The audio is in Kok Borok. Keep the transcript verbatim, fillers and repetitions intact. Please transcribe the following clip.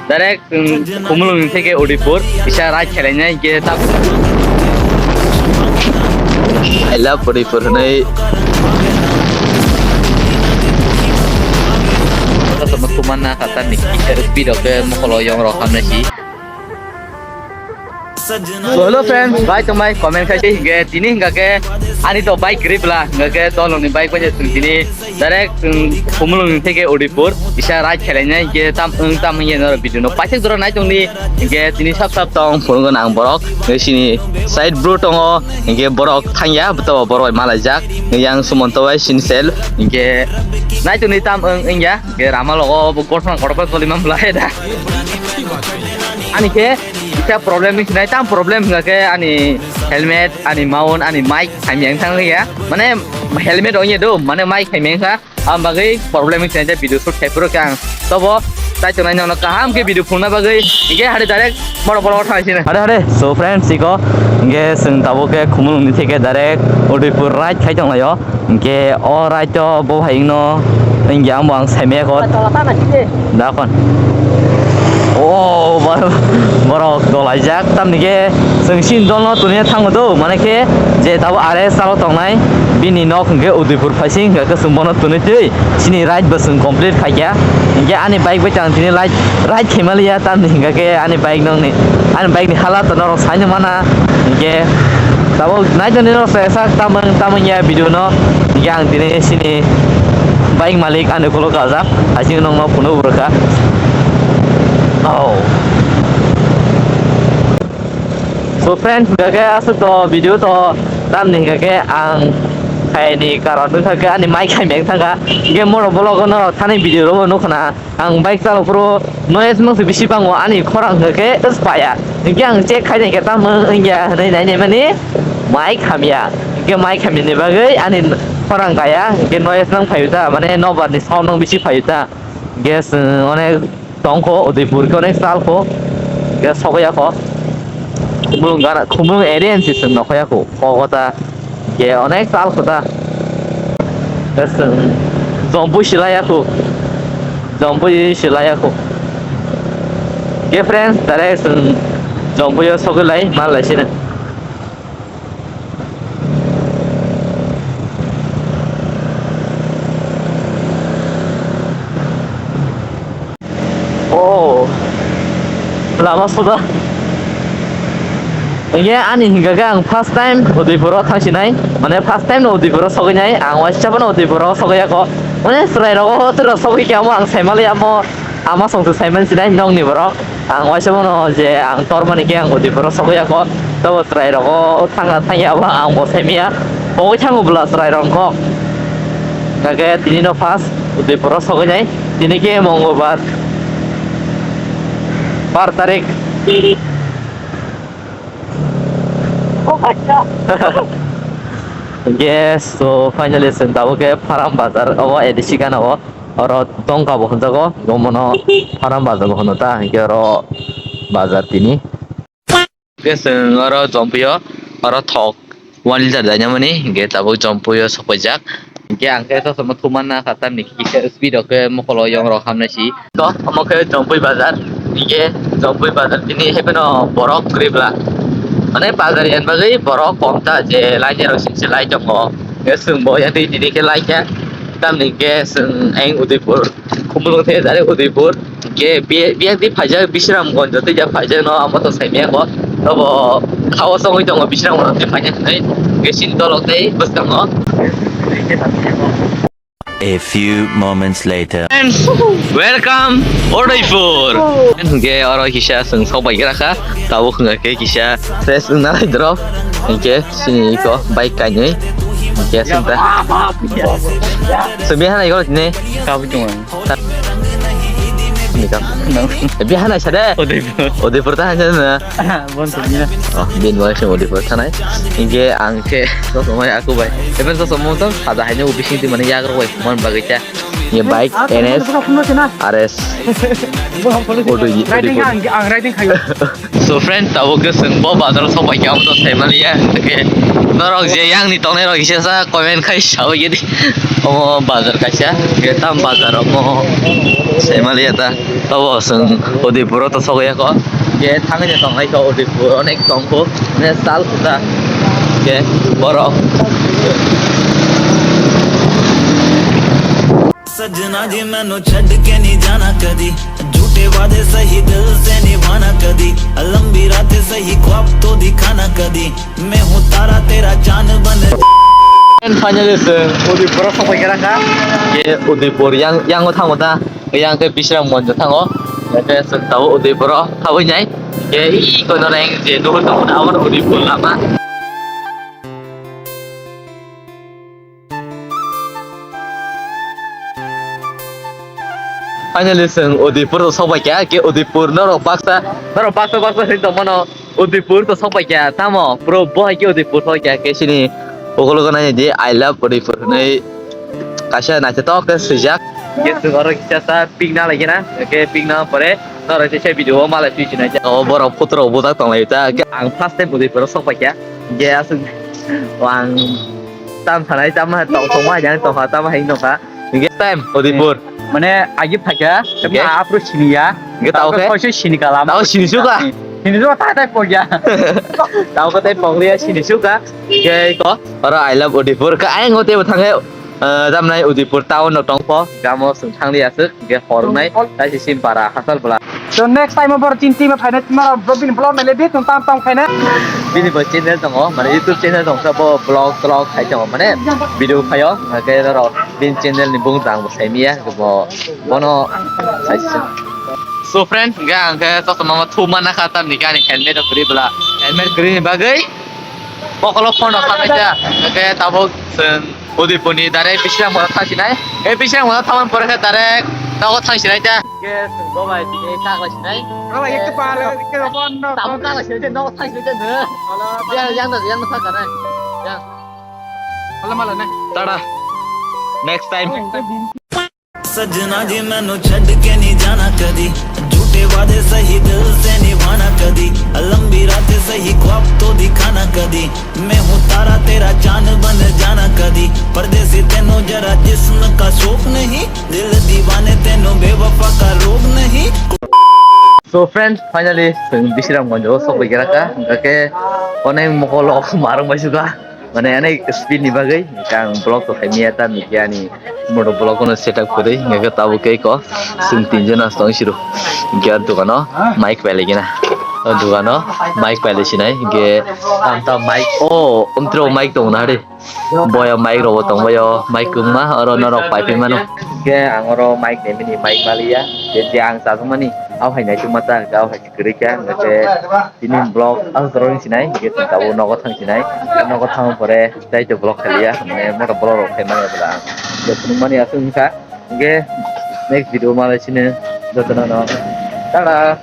Direct, um, Khumulwng ni theke Udaipur, isa ride khelai nai ke tap. I love Udaipur hwnwi. Kota sama kuman na kata ni speed oke mokolo yong rok hamne si. So, hello friends, bike tongbai comment khai se hingke tini hingka ke ani to bike grip la hingka ke dolong ni bike bai tini direct, um, Khumulwng ni theke Udaipur isa ride khelai nai hingke tam, um, tam hingke noro video no paisek doro nai tong di hingke tini sab sab tong phunukgo nang borok hingke sini side bro tongo hingke borok thangya to borok bai malaijak yang sumonto bai sini sel hingke nai tong di tam, um, wngya hingke rama logo bo gotma kotor bai toli man bwlai da ani khe. Kisa problem ni sinai tam problem hingka ke ani helmet, ani mount, ani mic khaimyang thang ya. Mane helmet ongya do, mane mic khaimyang kha. Am bagwi problem ni sinai video shoot khai phuru kang. Tobo tai tongnai nono kaham ke video phunukna bagwi. Ike hari direct boro boro thang sini. Hare hare. So friends, iko nge sing tabo ke Khumulwng ni theke direct Udaipur ride khai tonglayo. Hingke o raito bo hai wngno wngya, ang bo ang saimaya kho. Dakon. O bor-, borok dolaijak, tamni khe chwng chini dolno toniya thango do, mane khe je tabo are salo tongnai, bini nok hingke Udaipur phaising hingke chwng bono tonwi twi chini ride bo chwng complete khaikha. Hingke ani bike bai chang tini ride, ride khaimaliya, tamni hingke ani bike nokni, ani bike ni hala to norok saino mana. Hingke tabuk naitoni rok se sak tamung tamung ya video no. Hingke ang tini sini bike malik ani kolo kajak, asing nong no phunuk rwkha. Oh. So friends, hingke asuk to video to tamni hingke ang khaini karon wngkha ke ani mic khaimeng thangkha. Hingke moro vlog no thani video ro nukha na. Ang bike chalo phuru noise mangsi bisi bango, ani khorang hwnkhe spaya. Hwnkhe ang check khainai khe tamo wngya hwnwi nainai mani mic hamya. Hwnkhe mic hamyani bagwi ani khorang kaya, hwnkhe noise nang phaio ta, mane nobar ni sound nang bisi phaio ta. Hwnkhe chwng onek tongkho, Udaipur khe onek salkho, hwnkhe sokya kho. Khumulwng gana, Khumulwng area ni se chwng nokhoya kho, kokota. Ke onek sal kota. Jompui silai aku. Jompui silai aku. Ke friends, tare sun jompui o sogwi lai, mal lai sini. Oh, lama suda. Iya, ani hingga ke ang first time Udaipur o thangsinai, mane first time no Udaipur o sogwi nai, ang waisa bono Udaipur o sogwi ako. Mane chwrai rogo tero sogwi ke amo ang saimali amo, ama songsu saiman sinai nongni borok. Ang waisa bono je ang tormani ke ang Udaipur o sogwi ako. Tabo chwrai rogo thangna thangya abo ang bo saimia. Pogwi thango bwla chwrai rok kok. Kake tini no first Udaipur o sogwi nai. Tini khe Mongolbar, bar tarik. Yes, so finally chwng tabuk khe Faram Bazar o A D C gana o. Oro tongka bo hwnjago, bomono Faram Bazar bo hwno ta, hinkhe oro bazar tini. Hingke chwng oro jompui o, oro thok one liter dainamani, hingke tabuk jompui o sokpaijak. Hingke ang khe sosoma thumanna kha tamni kisa speed rok khe mokolo yong rok hamnai si. To, omo khe jompui bazar, hingke jompui bazar tini hai phano borok kwrwi bwla. Mane bazar yen bagwi borok kom ta je lai rok singse lai tongo. Hingke chwng bo yang twi tini khe lai khe tamni hingke chwng ayang Udaipur. Khumulwng the jare Udaipur. Ke bi-, biyang di phaijak Bisramganj tei ja phaijak no amo to saimaya ko. Tobo khao songwi tongo Bisramganj tei phaijak hinwi. Ke sin dolok tei bwskango. A few moments later. Friends, welcome Udaipur. Hingke oro kisa chwng sok bai gra kha. Tabuk hwnga khe kisa fresh wngna lai drop. Hingke sini iko bike kainwi. Hingke sini ta. Sini hanai ko ni. Kabu chungan. Ni kam. No. Bihana sade. Udaipur. Udaipur ta hanjana. Bon to mina. Oh, bin wai se Udaipur tanai. Inge ang ke to somai aku bai. Even to somai to sada haine u bising di mane yagrok bai mon bagaicha. Ye bike N S R S. Udaipur. Riding ang, ang riding khayo. So friend, tabuk khe chwng bo bazar o sok bai khe amo to saimaliya, hwnkhe norok je yang ni tongnai rok kisa sa comment khai sawi gedi. Omo bazar kaisa, khe tam bazar omo. Saimalia ta, tabo chwng Udaipur o to sogwi ya kho. Ke thangwi tong hai kho Udaipur, onek tong kho, ne sal khuta. Ke borok. सजना जी मैनू छड़ के नहीं जाना कदी, झूठे वादे सही दिल से निभाना कदी, लंबी रातें सही ख्वाब तो दिखाना कदी, मैं हूँ तारा तेरा चांद बन. And finally, chwng Udaipur o sokpai kha kha. Ke Udaipur yang, yang o thango ta. Yang ke Bisram Monjo thango. Ke chwng tabo Udaipur o thabwi nai. Ke i kono reng je nuhur tong na aboni Udaipur lama. Finally, chwng Udaipur o sokpai kha, ke Udaipur norok baksa, norok baksa baksa hinwi tong mano, Udaipur to sokpai kha, tamo, bro, bo hai ke Udaipur sokpai kha, ke sini ukolog nai di, "I love Udaipur" hinwi kaisa naithotok khe swijak. Ke chwng oro kisa sa picnic lai khe na, ke picnic pore norok kisa video o malai twi sinai. O borok photo rok bujak tong lai ta, ke ang first time Udaipur o sokpai kha, ke aswk ang tam sanai, tam tong tong ma yang tong kha, tam hai nong kha. Hingke time, Udaipur. Mane, agi phaikha, Okay. Apro siniya. Hingke tao khe? Koise sini kalam. Tao sini suka? Sini suka, tai tai pogya. Tao khe tai pogya, sini suka. Hingke ko, oro I love Udaipur. Ka ayang o tebo thangkhe, eh, tamnai Udaipur town no tongpho. Gamo sung thangli aswk, hingke hornai, tai si sim para, hasal bela. So next time bor chin team phaina tuma bro bini vlog naile di tung tam tam khaina. Bini bo channel tongo, mane YouTube channel tongsa bo vlog vlog khai tongo, mane video khayo, hake ro bini channel ni bung tang bo saimiya bo bono saisi. So friend, ga ang ke to mama thu mana kha tam ni gani helmet o kri bla, helmet kri ni bagwi. Pokolo phone rok khamai ta, hingke tabuk chwng Udaipurni direct Bisramgoro thangsinai. E Bisramgoro thangmani pore khe direct nogo thangsinai ta. Hingke chwng bo bai tini kagla sinai. Hala, ekta palo, ekta bondo. Tabuk kagla sinai ta, nogo thangsinai ta no. Yang, yang da, yang da kagla nai. Yang. Hala, mala nai. Tata. Next time. सजना जी मैनू छड़ के नहीं जाना कदी, झूठे वादे सही दिल से निभाना कदी, लंबी रातें सही ख्वाब तो दिखाना कदी, मैं हूँ तारा तेरा चांद बन जाना कदी, परदेसी तेनू जरा जिस्म का शौक नहीं, दिल दीवाने तेनू बेवफा का रोग नहीं. So friends, finally chwng Bisramganj o sokbai kha kha, hingke onek mokol o marwng bai suka. Mane, ani speed ni bagwi, hingke ang vlog to khaimiya, tamni khe ani moto vlog no setup kwrwi, hingke tabuk khe ko, chwng tinjon as tong siro. Hingke o dogano mic pailai gina. O dogano mic pailai sinai, hingke tam tam mic, o, omtro mic tong na ri. Boyo mic robo tong, boyo mic kwbangma, oro norok paiphi mano. Hingke ang oro mic ni mini mic maliya, je, je ang chajak mani, au hai nai chukma ta, au hai kwrwi kha, hingke Tini vlog ang toroni sinai, hingke chwng tabuk nogo thang sinai. Nogo thang pore tei to vlog khaliya, mane moto vlog rok khaimani bwla ang. Je phunukmani aswk wngkha, hingke next video malai sini jotono no. Tara!